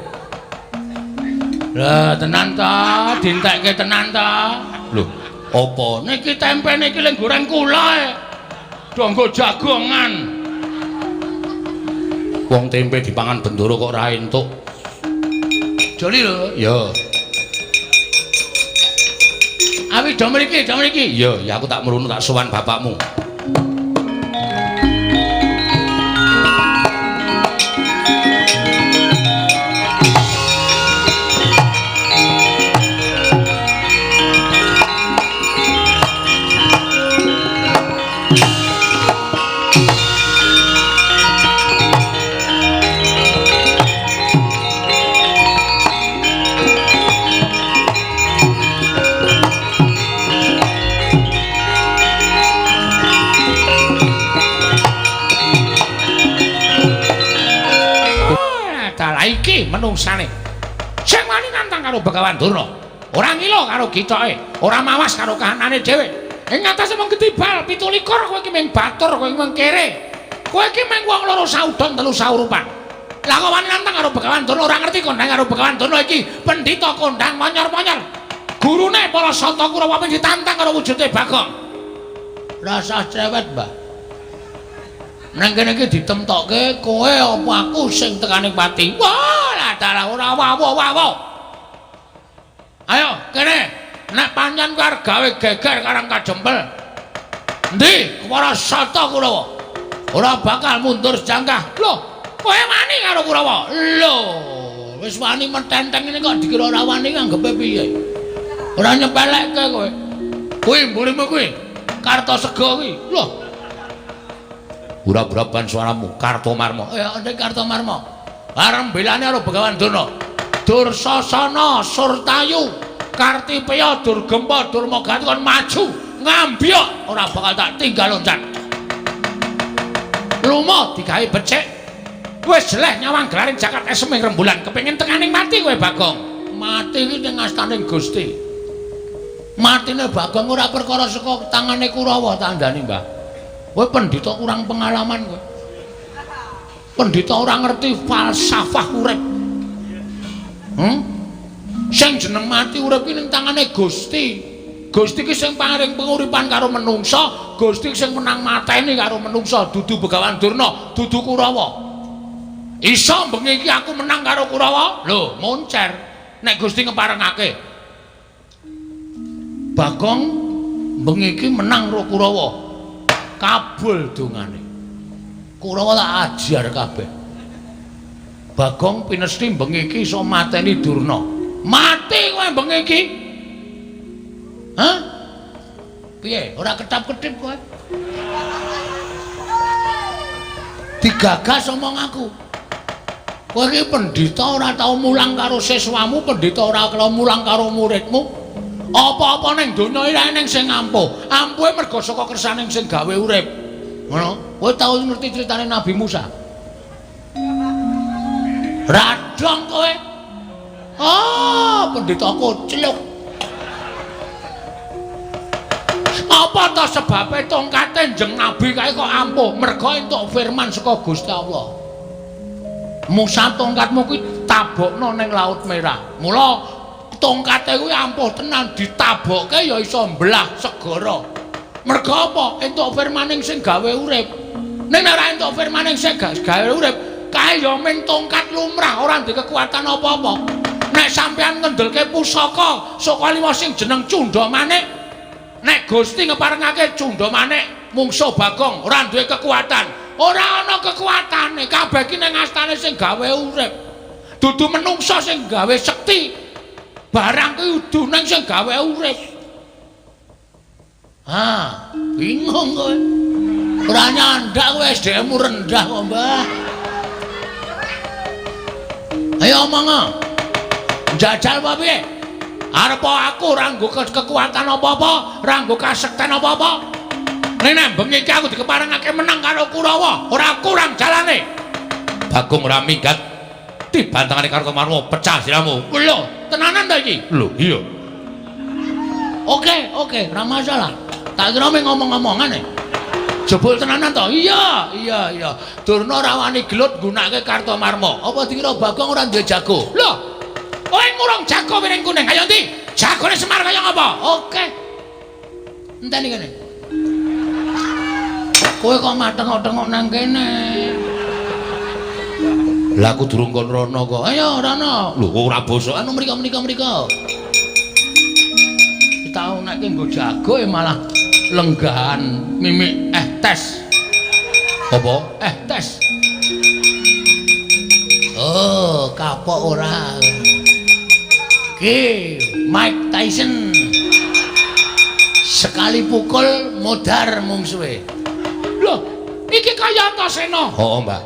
Lah tenan ta, dintekke tenan ta. Lho, apa? Niki tempe niki lek goreng kula e. Donggo jagongan. Wong tempe dipangan bendoro kok ora entuk. Joli lho. Ya. Awi do mriki, do mriki. Ya, ya aku tak mrunu tak sowan bapakmu. Iki menungsane sing wani nantang karo Begawan Durna, ora ngila karo gitoke, ora mawas karo kahanane dhewe. Ing ngatasé mung ketibal 27 kowe iki mung batur, kowe iki mung kere, kowe iki mung wong loro saudon telu saurupan. Lah kok wani nantang karo Begawan Durna, ora ngerti kondang karo Begawan Durna iki pendhita kondang monyor-monyor, gurune para Sata Kurawa ditantang karo wujude Bagong. Rasah cewet, Mbah. Nang kene iki ditemtokke kowe apa aku sing tekane pati. Wah, lah dalah ora wawo-wawo. Ayo kene, nek pancen kowe arep gawe geger karang kajempel. Endi para Sata Kurawa? Ora bakal mundur sejangkah. Lho, kowe wani karo Kurawa? Lho, wis wani mententeng ngene kok dikira ora wani nganggepe piye? Ora nyepelekke kowe. Kuwi mburimu kuwi. Kartosega kuwi. Lho, Ura-uraban suaramu Kartomarma. Ya, ndek Kartomarma. Arep belane karo Begawan Durna. Dursasana Surtayu, Kartipeya Durgempa Durmagati kon maju ngambyok ora bakal tak tinggal loncat. Lumo digawe becik. Wis jeleh nyawang gelaring jagat esem ing rembulan kepengin tekaning mati kowe Bagong. Mati iki ning astane Gusti. Matine Bagong ora perkara saka tangane Kurawa tandani, Mbah. Kowe pendhita kurang pengalaman kowe. Pendhita ora ngerti falsafah urip. Sing jeneng mati urip ki ning tangane Gusti. Gusti ki sing paring penguripan karo menungsa, Gusti sing menang mateni karo menungsa, dudu Begawan Durna, dudu Kurawa. Iso bengi iki aku menang karo Kurawa? Lho, moncer. Nek Gusti ngeparengake. Bagong bengi iki menang karo Kurawa. Kabul dongane. Kurawa tak ajar kabeh. Bagong pinesti bengi iki iso mateni Durna. Mati kowe bengi iki. Hah? Piye? Ora ketap-ketip kowe. Digagas omong aku. Kowe iki pendhita ora tau mulang karo siswamu, pendhita ora tau mulang karo muridmu. Apa-apa ning donya iki eneng sing ampuh. Ampuhe mergo saka kersane sing gawe urip. Ngono. Kowe tau ngerti critane Nabi Musa? Radong kowe. Ah, pendhita kocluk. Apa ta sebabe tongkate njeng Nabi kae kok ampuh? Mergo entuk firman saka Gusti Allah. Musa tongkatmu kuwi tabokno ning Laut Merah. Mula tongkate kuwi ampuh tenan, ditabokke ya iso mbelah segara. Mergo apa? Entuk firmaning sing gawe urip. Ning nek ora entuk firmaning sing gawe urip, kae ya mung tongkat lumrah, ora ndek kekuatan apa-apa. Nek sampean ngendelke pusaka saka liwa sing jeneng Cundha Manik, nek Gusti ngeparengake Cundha Manik mungsuh Bagong ora duwe kekuatan. Ora ana kekuatane, kabeh iki ning astane sing gawe urip. Dudu menungsa sing gawe sekti. Barang kuwi udu ning sing gawe urip. Ha, bingung kowe. Ora nyandak kowe, SDM-mu rendah kok, Mbah. Ayo omong. Njajal apa piye? Arep aku ora nggo kekuatan apa-apa, ora nggo kasekten apa-apa. Ning nek bengi iki aku dikeparengake menang karo Kurawa, ora kurang jalane. Bagong ora minggat dibantangane Kartomarma pecah siramu. Lho, tenanan ta iki? Lho, iya. Oke, oke, ora masalah. Tak kira mung ngomong-ngomongan e. Jebul tenanan to? Iya, iya, iya. Durna ora wani gelut nggunakake Kartomarma. Apa dikira Bagong ora duwe jago? Lho, kowe ngurung jago piring kuning. Ayo ndi? Jagone Semar kaya ngapa? Oke. Enteni kene. Kowe kok matengok-tengok nang kene. Lah aku durung kon rono kok. Ayo rono. Lho kok ora bosok anu mriko mriko mriko. Tau nek nggo jago ya malah lenggahan mimik tes. Apa? Tes. Oh, kapok ora. Ki Mike Tyson. Sekali pukul modar mungsuhe. Loh, iki kaya Antasena. Heeh, Mbah.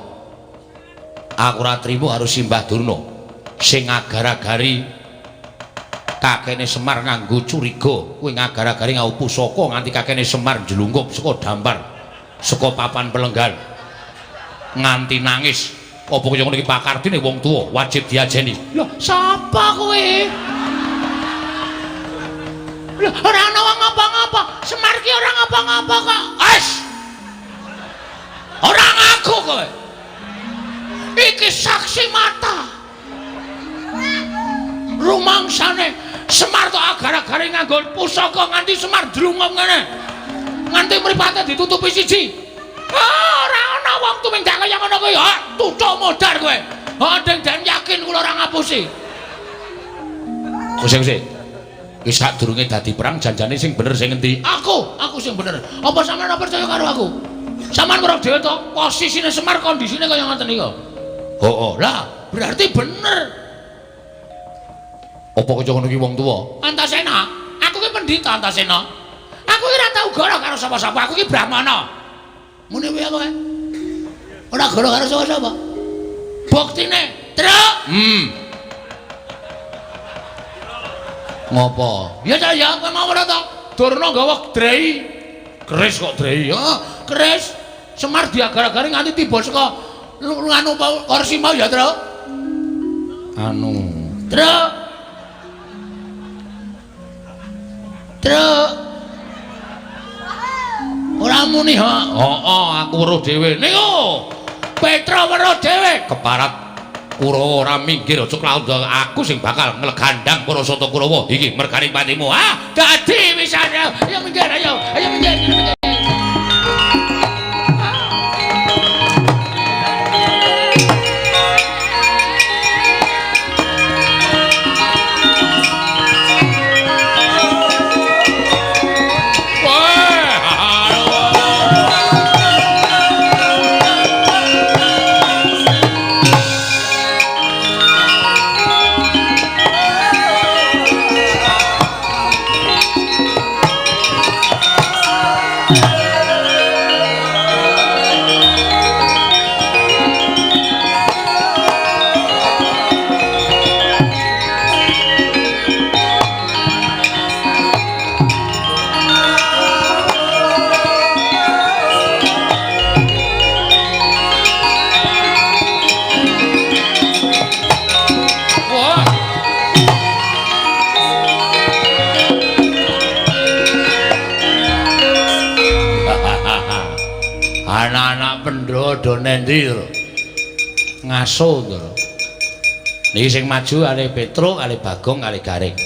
Aku ora trimo karo Simbah Durna sing agar-agari kakene Semar nganggo curiga, kuwi ngagar-agari nganggo pusaka nganti kakene Semar njlungkup saka dampar, saka papan pelenggan. Nganti nangis. Apa kaya ngono iki pakardine wong tuwa wajib diajeni. Lho, sapa kowe? Lho, ora ana wong ngapa-ngapa. Semar ki ora ngapa-ngapa kok. Wes. Ora ngaku kowe. Iki saksi mata. Rumangsane Semar tok agar-agare nganggo pusaka nganti Semar dlungum ngene. Nganti mripate ditutupi siji. Ora ana wong tumindak kaya ngono kuwi. Ha, tutuk modar kowe. Ha, deng den yakin kula ora ngapusi. Sik-sik. Wis sadurunge dadi perang janjane sing bener sing endi? Aku sing bener. Apa sampeyan ora percaya karo aku? Sampeyan weruh dhewe to, posisine Semar kondisine kaya ngoten niku. Heeh. Lah, berarti bener. Apa kaya ngono ki wong tuwa? Antasena, aku ki pendhita Antasena. Aku ki ora tau goro karo sapa-sapa, aku ki Brahmana. Muni piye kowe? Ora goro karo sapa-sapa. Buktine, Truk. Ngopo? Ya ta ya, kowe mau ora to? Durna nggawa drei. Keris kok drei? Heeh, keris. Semar diagar-agari nganti tiba saka nganu kursi mau ya, Truk. Anu, Truk. Truk. Ora muni ha. Heeh, aku weruh dhewe. Niku. Petra weruh dhewe keparat Kurawa ora minggir aja klaund aku sing bakal nglegandang para sata Kurawa iki mergane patimu. Ah, dadi wisan. Ayo minggir, ayo. Ayo minggir, minggir. Anak-anak Pandhawa do nendi to? Ngaso to. Niki sing maju kalih Petruk, kalih Bagong, kalih Gareng.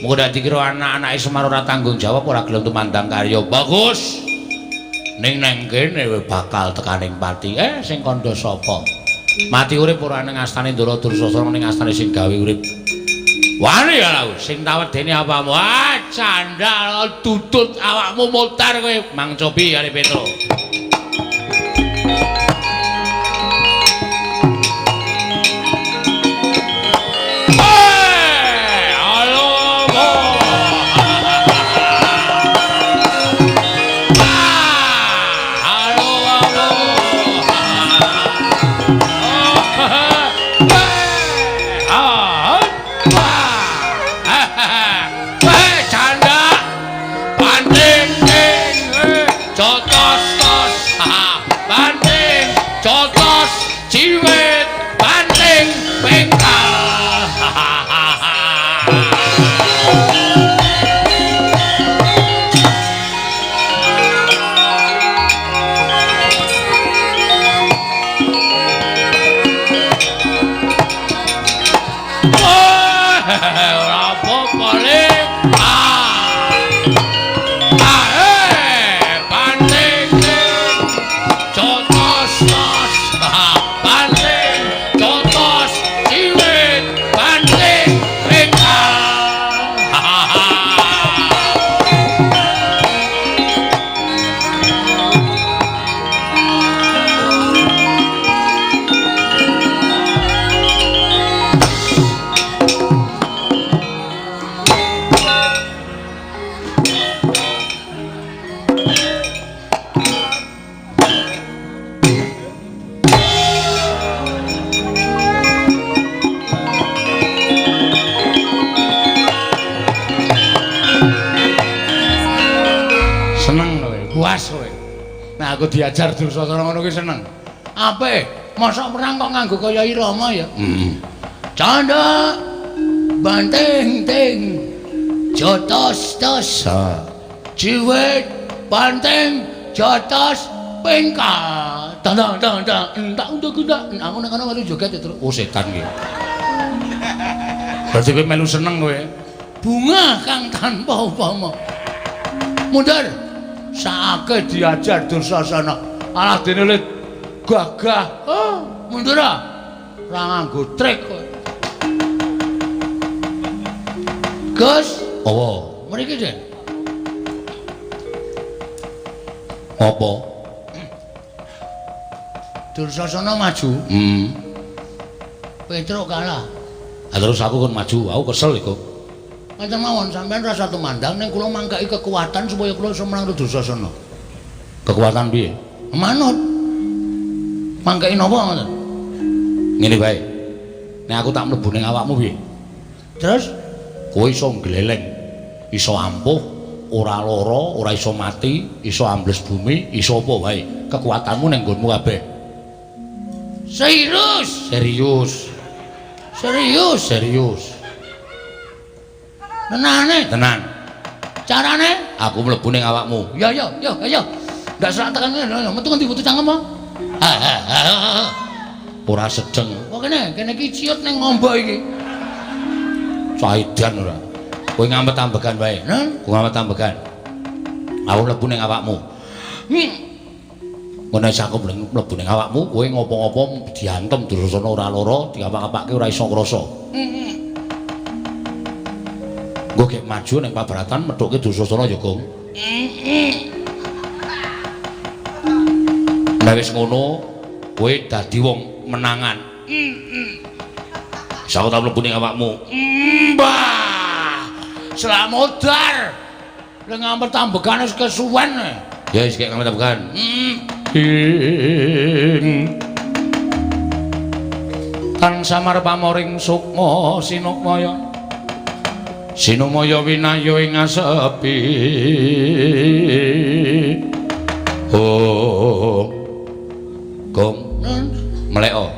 Mengko nek dikira anak-anake Semar ora tanggung jawab ora gelem tumandang karya. Bagus. Ning nang kene bakal tekaning pati. Sing kandha sapa? Mati urip ora ning astane Ndara Dursasana ning astane sing gawe urip. Wani ya lho, sing tawedene apamu? Ah, candal tutut awakmu mutar kowe. Mang Cobi kalih Petruk. Canda. Panting ting. Joto. Ora apa-apa le. Ah. Ah, banting ting. Jotos tos. Banting jotos ciwit banting pengkal. Seneng kowe, puas kowe. Nah aku diajar Dursasana ngono kuwi seneng. Apik, mosok perang kok nganggo kaya irama ya. Heeh. Canda banting ting jotos tos. Ciwit banting jotos pengkal. Tandang tandang tandang entak untuk entak. Aku nek kono melu joget ya, Truk. Oh setan iki. Berarti kowe melu seneng kowe. Bunga kang tanpa upama. Mundur. Saake diajar Dursasana. Alah dene le gagah. Oh, mundur ah. Ora nganggo trik kowe. Gus, Apa? mriki Den. Apa? Dursasana maju, Heeh. Petruk kalah. Ah terus aku kon maju, aku kesel iku. Ngaten mawon sampean rasa tumandang ning kula mangkaki kekuatan supaya kula iso menang Dursasana. Kekuatan piye? Manut. Mangkaki napa ngoten? Ngene wae. Nek aku tak mlebu ning awakmu piye? Terus Kowe iso ngleleng, iso ampuh, ora lara, ora iso mati, iso ambles bumi, iso apa wae. Kekuatanmu ning nggonmu kabeh. Serius, Serius, serius. serius. Tenane, Tenan. carane Aku mlebu ning awakmu. Ya ya ya ya. Ndak serak tekan ngene, metu ngendi metu cangkem apa? Ha ha ha. Ora sedeng. Kok kene, kene iki ciut ning ngombo iki. Caidan ora. Kowe ngamet ambegan wae. Nen, Kowe ngamet ambegan. Aku mlebu ning awakmu. Ngono wis aku mlebu ning awakmu, kowe ngopo-ngopo diantem Dursasana ora lara, diapak-apake ora iso ngrasa. Nggo gek maju ning pabaratan methuke Dursasana ya, Gong. Nek wis ngono, kowe dadi wong menangan. Wis aku tak mlebu ning awakmu. Mbah. Selamodar. Le ngamet ambegan wis kesuwen. Ya wis gek ngamet ambegan. Tan samar pamoring sukma sinukmaya. Sinumaya winaya ing asepi. Oh. Gong, meleko.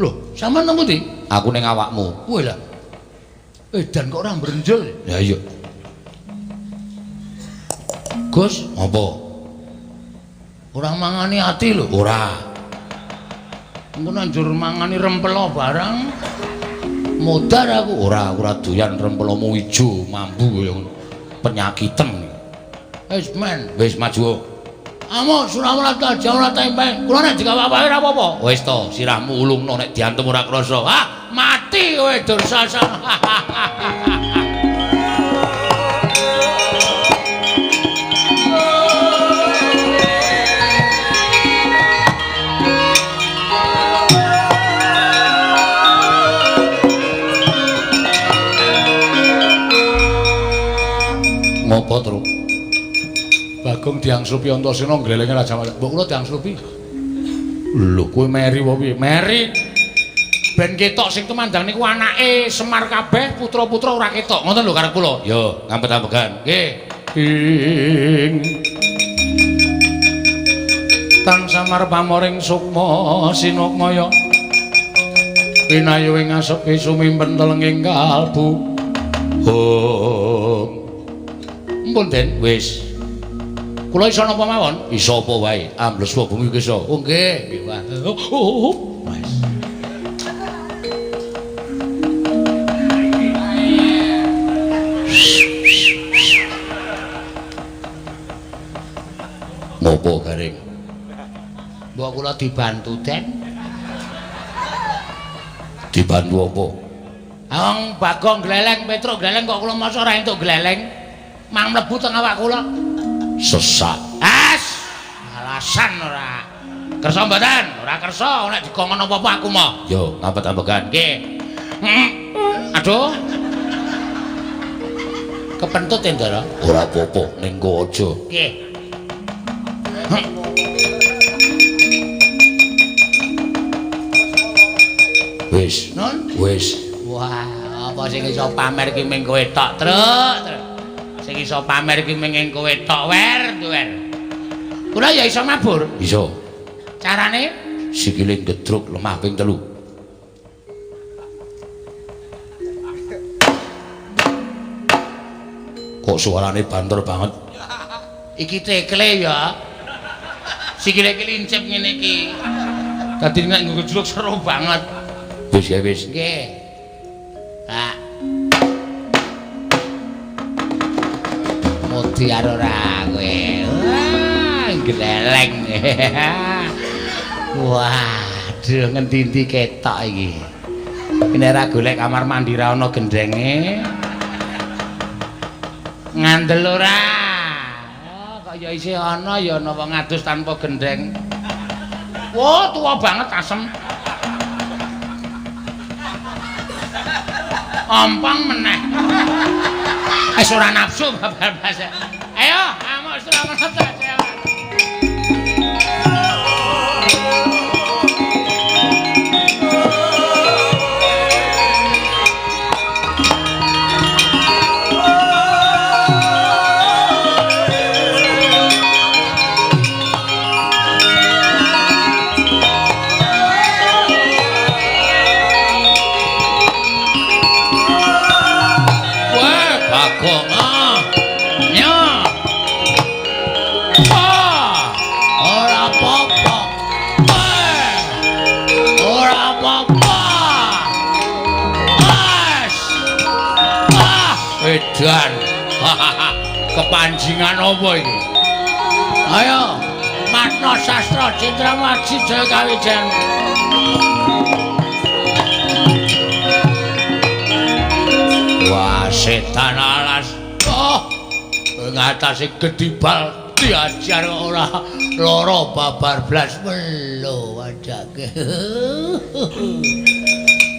Lho, sampean nang pundi? Aku ning awakmu. Kowe lah. Edan kok ora mbrenjul. Ya iya. Gus, Apa? Ora mangani ati lho. Ora. Engko nanjur mangani rempelo barang. Modar aku. Ora, ora doyan rempelomu ijo, mambu kaya ngono. Penyakiten. Wis men. Wis maju. Amuk surawala aja ora tempeng. Kula nek dikawak-awake ora apa-apa. Wis to, sirahmu ulungno nek diantem ora krasa. Ah, mati kowe Dursasana. Ngopo, Truk? Bagong diangslupi Antasena nglelenge Raja Wali. Mbok kula diangslupi. Lho, kowe meri apa piye? Meri. Ben ketok sing tumandang niku anake Semar kabeh, putra-putra ora ketok. Ngoten lho karep kula. Yo, ngampet-ambegan. Nggih. Ing Tan samar pamoring sukma sinukmaya. Winayu ing asepi sumimpen telenging kalbu. Hong. Mpun, Den. Wis. Kula iso napa mawon? Iso apa wae? Ambles wae bumi iso. Oh nggih, nggih. Oh, oh, oh. Wis. kula dibantu, Den. Dibantu apa? Wong Bagong gleleng, Petruk gleleng kok kula masa ora entuk gleleng. Mang mlebu teng awak kula. Sesak. As, alasan ora. Kersa mboten? Ora kersa, nek dikongkon apa-apa aku mau. Yo, ngambet-ambekan. Nggih. Aduh. Kepentut ya, Ndara? Ora apa-apa, ning kowe aja. Nggih. Wis. Nun? Wis. Wah, apa sing iso pamer ki ming kowe tok, Truk, Truk. Sing iso pamer ki ming ing kowe tok, wer, wer. Kula ya iso mabur. Iso. Carane sikile gedruk lemah ping 3. Kok suarane banter banget? Iki tekle ya. Sikile iki lincip ngene iki. Dadi nek nggo seru banget. Wis ya wis. Nggih. Ah. Mudi karo ora kowe. Wah, gleleng. Wah, aduh ngendi-endi ketok iki. Nek ora golek kamar mandi ra ana gendenge. Ngandel ora. Oh, kok ya isih ana ya ana wong adus tanpa gendeng. Wah, tuwa banget asem. Ompong meneh. Wis ora nafsu babar-babar. Ayo, amuk selamat. Edan. Kepanjingan apa iki? Ayo, Matna Sastra Citra Maji Jaya Kawijan. Wah, setan alas. Oh, ngatasi gedibal diajar ora loro babar blas melo wajake.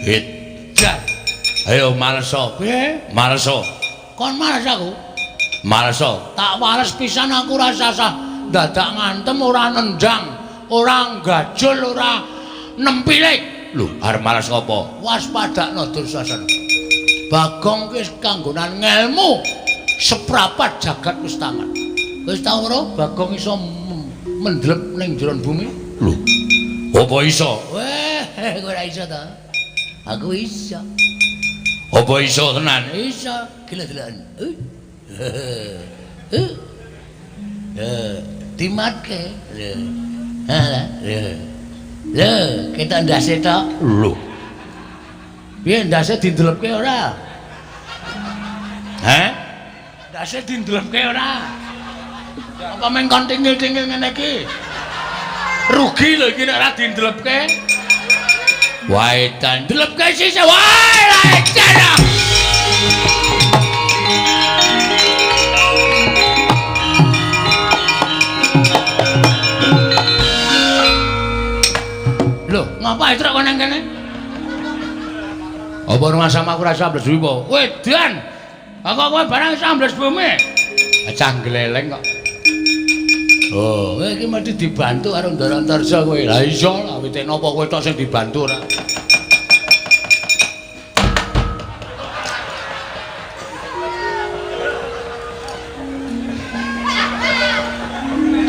Edan. Ayo maleso. Piye? Maleso. Kon males aku? Maleso. Tak wales pisan aku ora sasah dadak ngantem ora nendang, ora gajul, ora nempilik. Lho, arep males ngopo? Waspadakno Dursasana. Bagong wis kanggonan ngelmu seprapat jagat wis tamat. Wis tau ora Bagong iso mendlep ning jero bumi? Lho. Apa iso? Weh, kowe ora iso ta? Aku iso. Apa iso tenan? Iso, gila-gilaan. Dimatke. Lho, ketok ndase tok. Lho. Piye ndase dindelepke ora? Heh? Ndase dindelepke ora? Apa meng kon tingil-tingil ngene iki? Rugi lho iki nek ora dindelepke. Wae tan ndelepke sisih. Wae lah edan. Lho, ngapa truk kok nang kene? Apa rumah sama aku rasa ambles bumi apa? Wedan. Aku kowe barang iso ambles bumi. Cah gleleng kok. Oh, kowe iki mesti dibantu karo Ndara Antarja kowe. Lah iso lah wite napa kowe tok sing dibantu ora?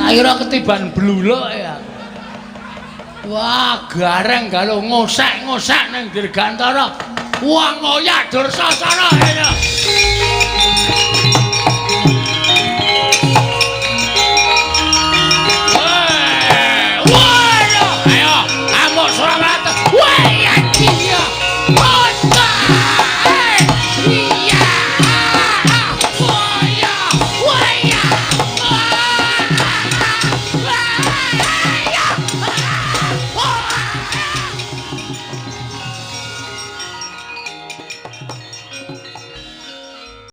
Tak kira ketiban bluluk ya. Wah, gareng galo ngosek-ngosek ning Dirgantara. Wah, ngoyak Dursasana ayo. Wah, ayo, amuk Suramarta. Wah, iya. Wah.